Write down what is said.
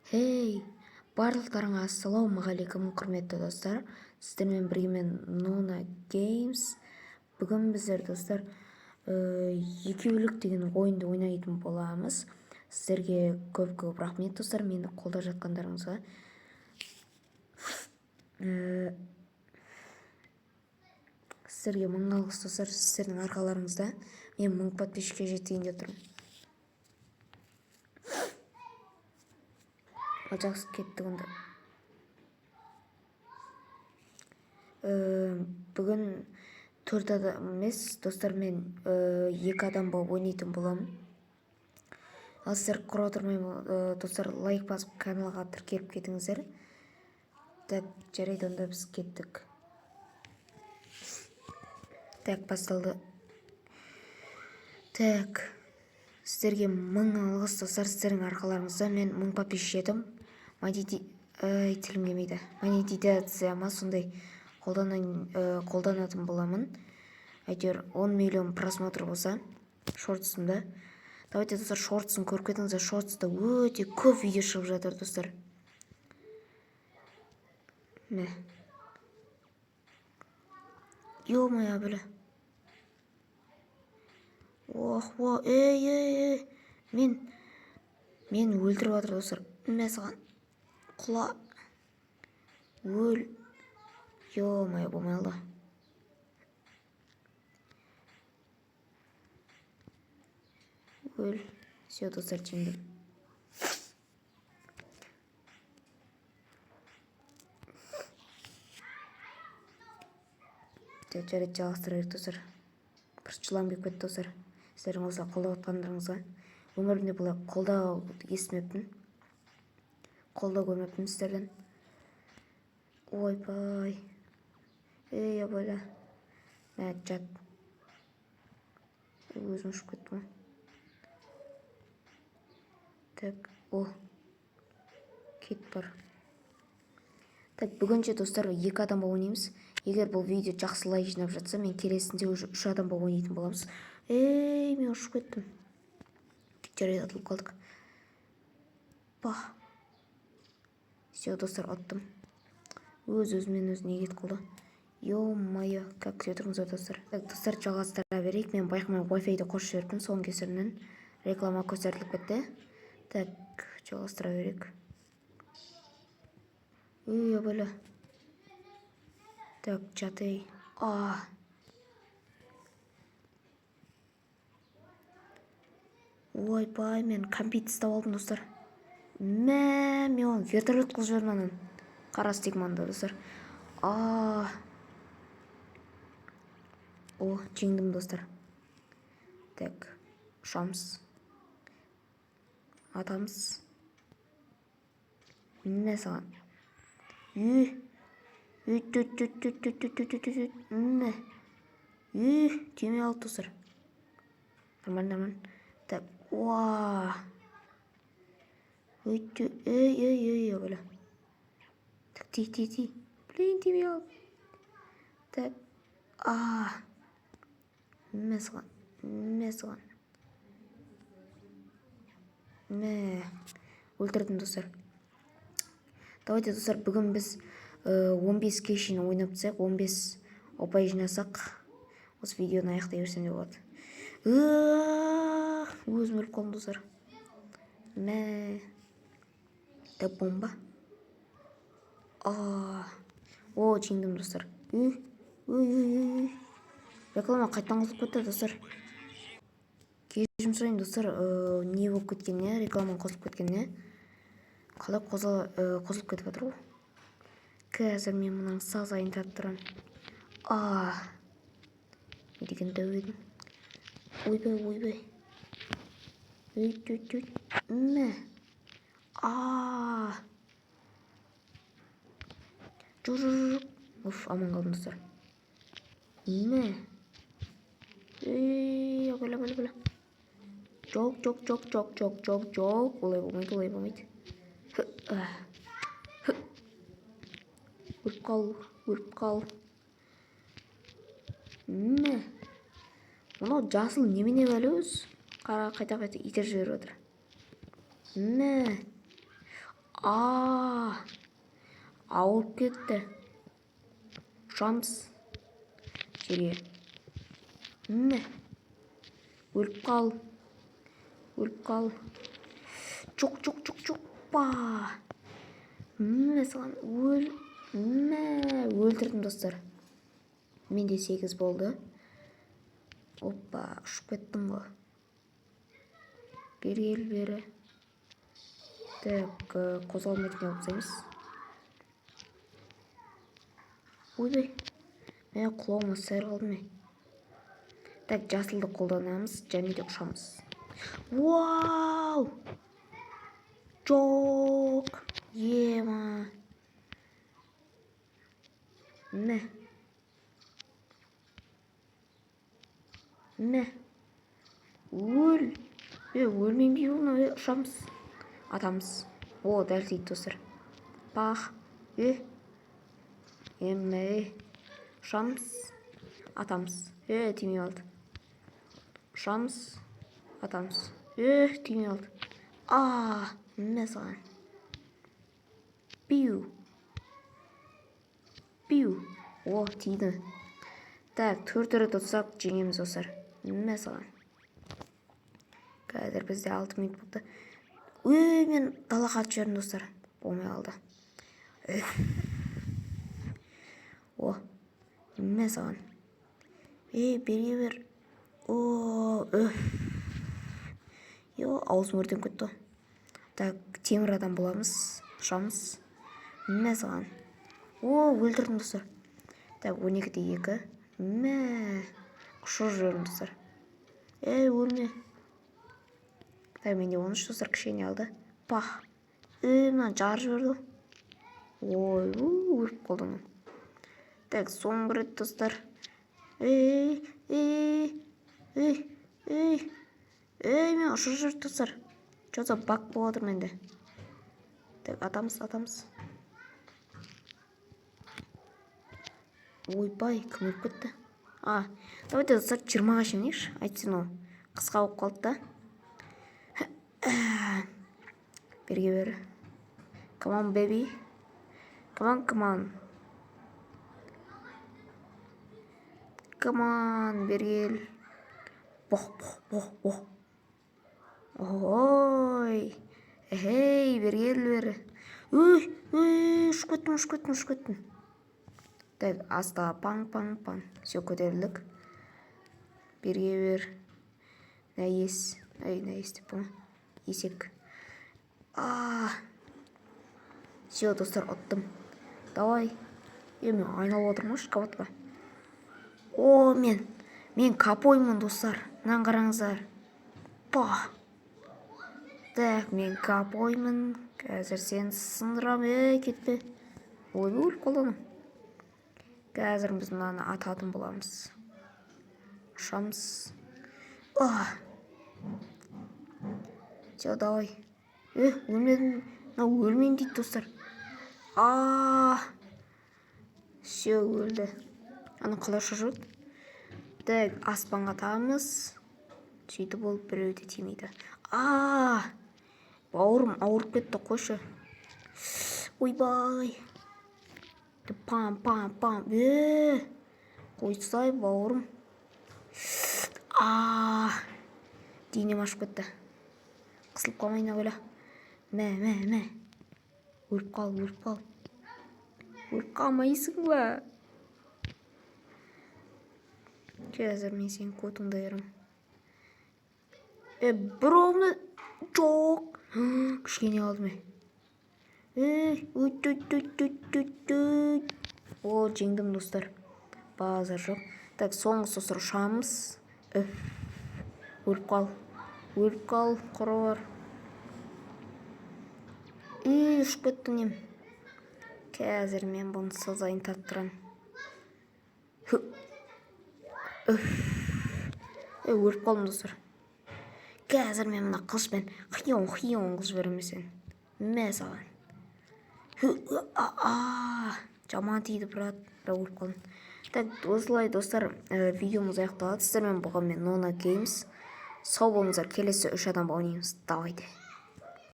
Хей, барлықтарыңа ассалаумағалейкум, құрметті достар. Сіздермен бірге мен, Нуна Games. Бүгін біздер, достар, екеулік деген ойынды ойнайтын боламыз. Сіздерге көп-көп рахмет, достар, мені қолдап жатқандарыңызға. Сіздерге мың алғыс, достар, сіздердің арқаларыңызда мен 1000 подписчикке жетейін деп тұрмын. Ал жақсы, кеттік онда. Бүгін төрт адам емес, достар, мен екі адам болып ойнайтын боламын. Ал сіздер құр отырмай, достар, лайк басып, каналға тіркеліп кетіңіздер. Так, жарайды, онда біз кеттік. Так, басталды. Так, сіздерге мың алғыс, достар, сіздердің арқаларыңызда мен 1000 подписчик жеттім. Ай, тілім келмейді. Монетизация ма, сондай қолданатын боламын. Әйтеуір 10 миллион просмотр болса шортсымда. Давайте, достар, шортсын көріп кетіңіздер. Шортста өте көп видео шығып жатыр, достар. Мә. Ё-моё, бля. Ох, о, ей, ей, ей. Мен өлтіріп жатыр, достар. Мә саған. Құла. Өл. Ё-моё, болмай қалды. Өл. Все, достар, жеңдім. Так, жарайды, жалғастыра берейік, достар. Просто жылағым келіп кетті, достар. Сіздердің осылай қолдап жатқандарыңызға. Өмірімде бұлай қолдау естімеппін. Қолдау көрмеппін сіздерден. Ойбай. Ей, абайла. Мә, жат. Өзім ұшып кеттім ғой. Так, о. Кет бар. Так, бүгінше, достар, екі адам болып ойнаймыз. Егер бұл видео жақсы лайк жинап жатса, мен келесінде уже үш адам болып ойнайтын боламыз. Ей, мен ұшып кеттім. Жарайды, атылып қалдық. Ба. Все, достар, аттым. Өз өзімен өзі не кетіп қалды. Ё-моё, как күте тұрыңыздар, достар. Так, достар, жалғастыра берейік. Мен байқамай Wi-Fi-ді қосып жіберіппін, соның кесірінен реклама көтеріліп кетті. Так, жалғастыра берейік. Үй, абайла. Так, жат, ей. А. Ойбай, мен кәмпит ұстап алдым, достар. Мә, мен оны вертолет қылып жібердім ананы. Қара стигманды, достар. А. О, жеңдім, достар. Так, ұшамыз. Атамыз. Мә саған. Үй. Үй, түт, түт, түт, түт, түт, түт, түт, түт. Мә. Үй, тимей қалды, достар. Нормально, нормально. Так, уа. Үй, ей, ей, ей, бля. Так, ти, ти, ти. Блин, тимей қалды. Так, а. Мә саған. Мә саған. Мә. Өлтірдім, достар. Давайте, достар, бүгін біз 15-ке шейін ойнап тастайық. 15 ұпай жинасақ, осы видеоны аяқтай берсем де болады. Өзім өліп қалдым, достар. Мә. Так, бомба. А. О, жеңдім, достар. Үй, үй, үй, үй. Реклама қайтадан қосылып кетті, достар. Кешірім сұраймын, достар, не болып кеткеніне, реклама қосылып кеткеніне. Қалай қосылып кетіп жатыр ғой. Қазір мен мынаның сазайын тартып тұрамын. А. Не деген дәу едің. Ойбай, ойбай. Өйт, өйт, өйт. Мә. А. Жоқ, жоқ, жоқ. Уф, аман қалдым, достар. Мә. Ей, абайла, абайла, абайла. Жоқ, жоқ, жоқ, жоқ, жоқ, жоқ, жоқ. Олай болмайды, олай болмайды. Өліп қал, өліп қал. Мә. Мынау жасыл немене бәле өзі? Қара, қайта-қайта итеріп жіберіп жатыр. Мә. А, ауырып кетті. Ұшамыз жерге. Мә, өліп қал, өліп қал. Жоқ, жоқ, жоқ, жоқ па. Мә саған, өл. Мә, өлтірдім, достар. Менде 8 болды. Опа, ұшып кеттім ғой. Бері кел, бері. Так, қозғалмайтын қылып тастаймыз. Ойбай, мә, құлауыма сәл қалды ме. Так, жасылды қолданамыз және де ұшамыз. Вау, жоқ, ема. Мә, мә, өл. Е, өлмеймін дейді ғой. Е, ұшамыз, атамыз. О, дәл тиді, достар. Пах. Е, еме. Ұшамыз, атамыз. Е, тимей қалды. Ұшамыз, атамыз. Е, тимей қалды. А, мә саған. Пиу, пиу. О, тиді. Так, төрт рет ұтсақ, жеңеміз, достар. Мә саған. Қазір бізде 6 минут болды. Ой, мен далаға атып жібердім, достар, болмай қалды. О, мә саған. Ей, бере бер. О, үф. Е, аузым өртеніп кетті ғой. Так, темір адам боламыз. Ұшамыз. Мә саған. О, өлтірдім, достар. Так, 12-де 2. Мә, ұшырып жібердім, достар. Ей, өлме. Так, менде 13, достар, кішкене алды. Пах. Ей, мынаны жарып жіберді ғой. Ой, өліп қалды анау. Так, соңғы рет, достар. Ей, ей, ей, ей, ей, мен ұшырып жіберді, достар. Че за баг болып жатыр менде? Так, атамыз, атамыз. Ойбай, кім өліп кетті? А, давайте, достар, 20-ға шейін ойнайықшы, әйтсе мынау қысқа болып қалды да. Берге бері. Come on, baby, come on, come on, come on. Бері кел. Бох, бох, бох, бох. Ой, эй, бері кел, бері. Ой, ой, ұшып кеттім, ұшып кеттім, ұшып кеттім. Так, астыға паң, паң, паң. Все, көтерілдік. Берге бер. Нәйес, ай, нәйес деп ғой, есек. А, все, достар, ұттым. Давай. Е, мен айналып отырмын ғой шоколадқа. О, мен капоймын, достар. Мынаны қараңыздар. Па. Так, мен капоймын. Қазір сені сындырам. Ей, кетпе. Ойбай, өліп қалды анау. Қазір біз мынаны ататын боламыз. Ұшамыз. Все, давай. Е, өлмедім. Мынау өлмеймін дейді, достар. А, все, өлді. Ана қалай ұшып жүрді? Так, аспанға атамыз. Сөйтіп ол біреу де тимейді. А, бауырым ауырып кетті, қойшы. Ойбай. Пам, пам, пам. Е, қойсай, бауырым. А, денем ашып кетті. Қысылып қалмайын әуелі. Мә, мә, мә. Өліп қал, өліп қал. Өліп қалмайсың ба? Қазір мен сенің көтіңді айырамын. Е, бір оғымды. Жоқ, кішкене қалды ме. Ей, өт, өт, өт, өт, өт, өт. О, жеңдім, достар, базар жоқ. Так, соңғысы, достар. Ұшамыз. Өліп қал, өліп қал, құры. Ей, ұшып кетті нем. Қазір мен бұны сазайын тарттырамын. Ей, өліп қалдым, достар. Қазір мен мына қылышпен хион, хион қылып жіберемін сені. Мә саған. Жаман тиді, брат, бірақ өліп қалдым. Так, осылай, достар, видеомыз аяқталады. Сіздермен болған мен, Нона Геймс. Сау болыңыздар. Келесі үш адамға ойнаймыз. Давайте.